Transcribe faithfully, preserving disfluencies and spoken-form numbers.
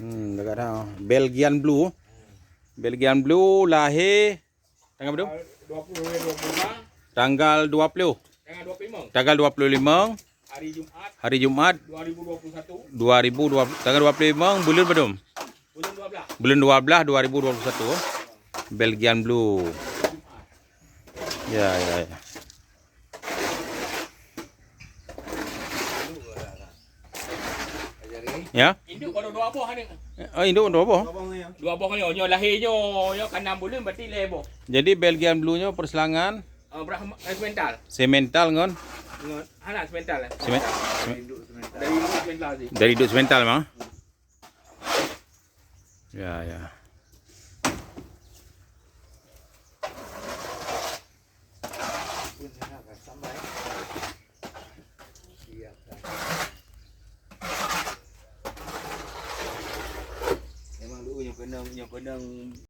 Hmm, dekat dah. Belgian Blue. Belgian Blue lahir tanggal berapa? Tanggal dua puluh. Tanggal dua puluh. Tanggal dua puluh lima. Hari Jumaat. Hari Jumaat. Dua ribu dua puluh satu. Dua ribu dua puluh, tanggal dua puluh lima bulan berapa? Bulan dua belas. Bulan dua belas dua ribu dua puluh satu. Belgian Blue. Ya, ya, ya. Ya. Induk baru dua boh ni. Oh, induk dua boh. Dua boh ni, nyoe lahir nyoe, nyoe ka enam bulan berarti lhèe boh. Jadi Belgian Blue nyoe perselangan. Ah, Brahma, eh, semental. Semental ngon? Ngon, hana semental, eh. Semen-, semen-, dari induk semental sih. Dari induk semental mah. Ya, ya. Memang dulu nyoe keunong, nyoe keunong.